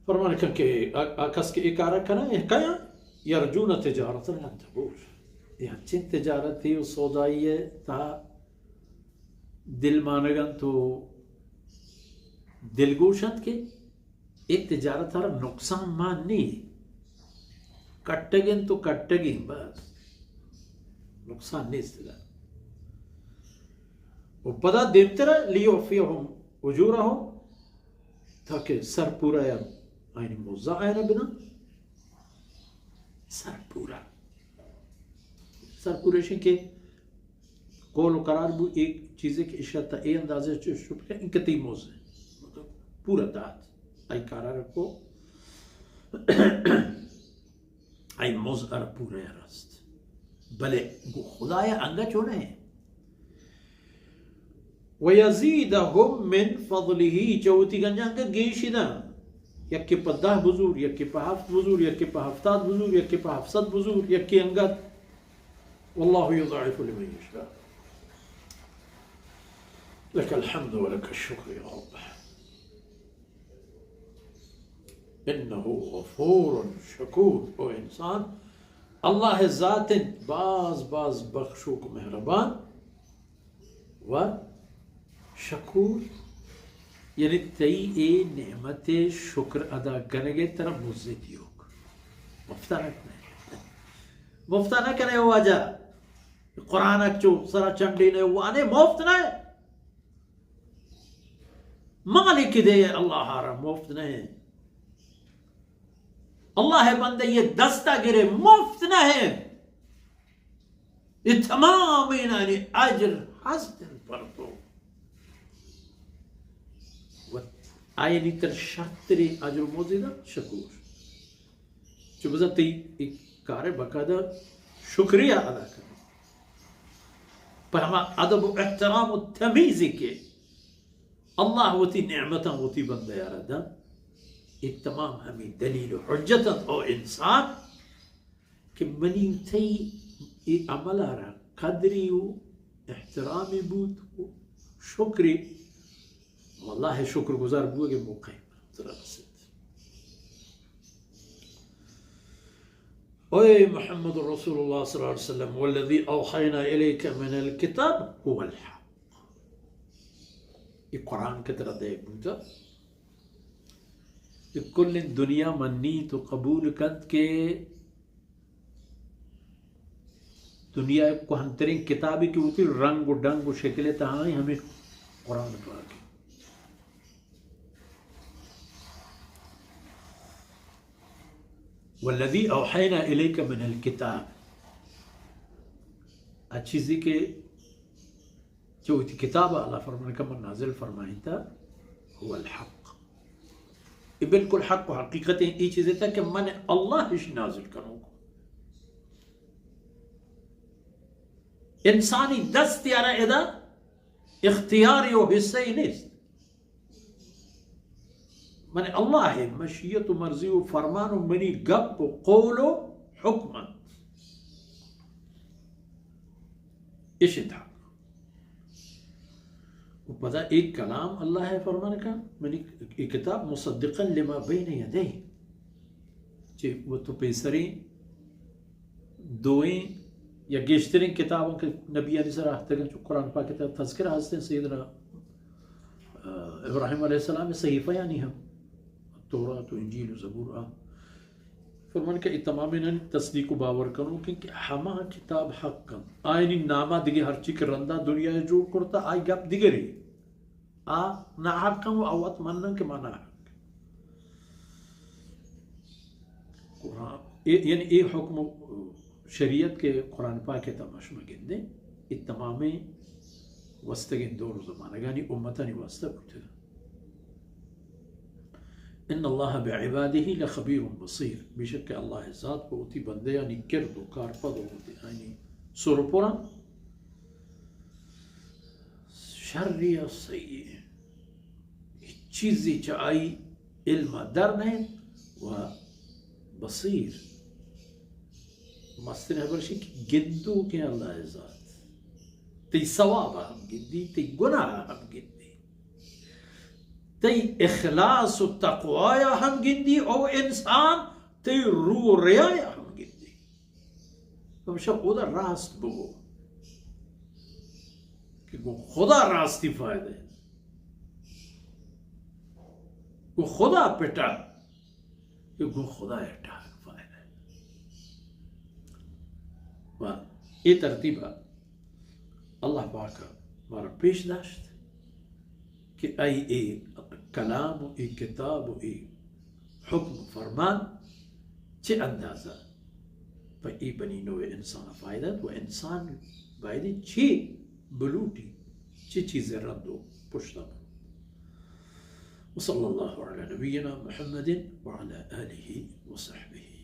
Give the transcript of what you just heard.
فرمان کن کہ آ، آ کس کہ اے کارا کناں، اے کیاں؟ یرجون تجارتا لن تبور۔ اے انچیں تجارتے و سودائیے تہا دل مانگ انت و دلگوش انت کہ اے تجارت ء را نقصان مان نی، کٹگ انت و کٹگ انت، بس نقصان نیست ادا۔ و پدا دیمتر، لیوفیہم اجورہم، تاکہ سر پورا یا آئینی موزہ آئینہ بدن۔ سر پورا، سر پورا شن کہ قول و قرار بو، ایک چیزے کہ اشتا اے اندازے چو شکر انکتی موز پورا دات، آئی قرار کو، آئی موز ار پورا رست۔ بلے گو خدایا انگا چونے۔ ویزیدہم من فضلہ، چہ وتی گنجاں کہ گیشی داں، یکے پہ دہ بزور، یکے پہ ہفت بزور، یکے پہ ہفتاد بزور، یکے پہ ہفت سد بزور، یکے انگت۔ واللہ یضاعف لمن یشاء۔ لک الحمد ولک الشکر یا رب۔ انہ غفور شکور۔ او انسان، اللہ ذات انت باز باز بخشوک مہربان و شکور، یعنی تئی اے نعمت شکر ادا کنگے ترا مزے دیوک۔ مفتا نہ کنے، مفتا نہ کنے واجہ۔ قرآن چو سرا چنڈینے وانے، مفت نہ۔ مالک دے اللہ را مفت نہ۔ اللہ بندے یہ دستا گرے مفت نہ۔ اے تمام اینانی اجر ہست انت پر تو۔ و آیانی تر شرترین اجر موزیدہ شکور۔ چو بزا تئی اے کارے باقاعدہ شکریہ ادا کن۔ پر ہما ادب و احترام و تمیزی کہ اللہ وتی نعمتاں وتی بندہ یارا دن، اے تمام ہمیں دلیل و حجت انت او انسان کہ منی تئی اے عمل ء را قدری و احترامی بوت و شکری، واللہ شکر گزار بوگ ء موقع ترا رسیت۔ اے محمد رسول اللہ صلی اللہ علیہ وسلم، والذی اوحینا الیک من الکتاب هو الحق۔ اے قرآن کہ ترا دئیگ بوتہ، اے کلیں دنیا منیت و قبول کنت کہ دنیا ء کوہنترین کتابے کہ وتی رنگ و ڈنگ و شکل ء تہا ایں، ہمے قرآن پاک۔ والذی اوحینا الیک من الکتاب، آ چیزے کہ چہ وتی کتاب ء اللہ فرمان کہ من نازل فرمائینتا، هو الحق۔ اے بالکل حق و حقیقت ایں، اے چیزے تا کہ من اللہ اش نازل کنوک۔ انسانی دست یارا ادا اختیاری و حصہ ای نیست۔ من اللہ مشیت و مرضی و فرمان و منی گپ و قول و حکم انت۔ اش انت حق۔ و پدا ایک کلام اللہ ء فرمان کن، منی اے کتاب مصدقا لما بین یدیہ، چہ وت و پیسریں دوئیں یا گیشتریں کتاباں کہ نبیانی سر آہتگن، چو قرآن پاک ء تذکرہ ہستیں سیدنا، آ، ابراہیم علیہ السلام ء صحیفہ یعنی ہم، تورات و انجیل و زبور آ۔ فرمان کہ اے تمامینانی تصدیق و باور کنوکیں کہ ہما کتاب حق انت، آیانی ناما دگہ ہرچی کہ رندا دنیا ء جوڑ کرتا، آئی گپ دگرے۔ آ ناحق انت و آ وت منن کہ ما ناحق۔ قرآن، اے، یعنی اے حکم و شریعت کہ قرآن پاک ء تما شما گندیں، اے تمامیں گوستگیں دور و زمانگانی امتانی واسطہ بوتگ۔ ان اللہ بعباده لخبیر بصیر، بے شک کہ اللہ ذات پہ وتی بندیانی کرد و کارپد و وتی آیانی سر و پراں شری و سیئے، ہچ چیزی چہ آئی علم در نہ انت و بصیر، مستریں ہبر شی کہ گندوکیں اللہ ذات، تئی ثواب ہم گندی، تئی گناہ ہم گندی۔ تئی اخلاص و تقوایا ہم گندی، او انسان تئی رو و ریایا ہم گندی. پمشا اودا راست بگو کہ گوں خدا راستی فائدہ انت، گوں خدا پٹا کہ گوں خدا ٹاک فائدہ انت. و اے ترتیبا اللہ پاک مارا پیش داشت کہ آئی اے کلام و اے کتاب و اے حکم و فرمان چہ اندازہ پہ اے بنی نوع انسان فائدہ انت و انسان باید چی بلوٹی، چی چیز رد و پشتا برو. وصلی اللہ علی نبینا محمد وعلی آلہ وصحبہ.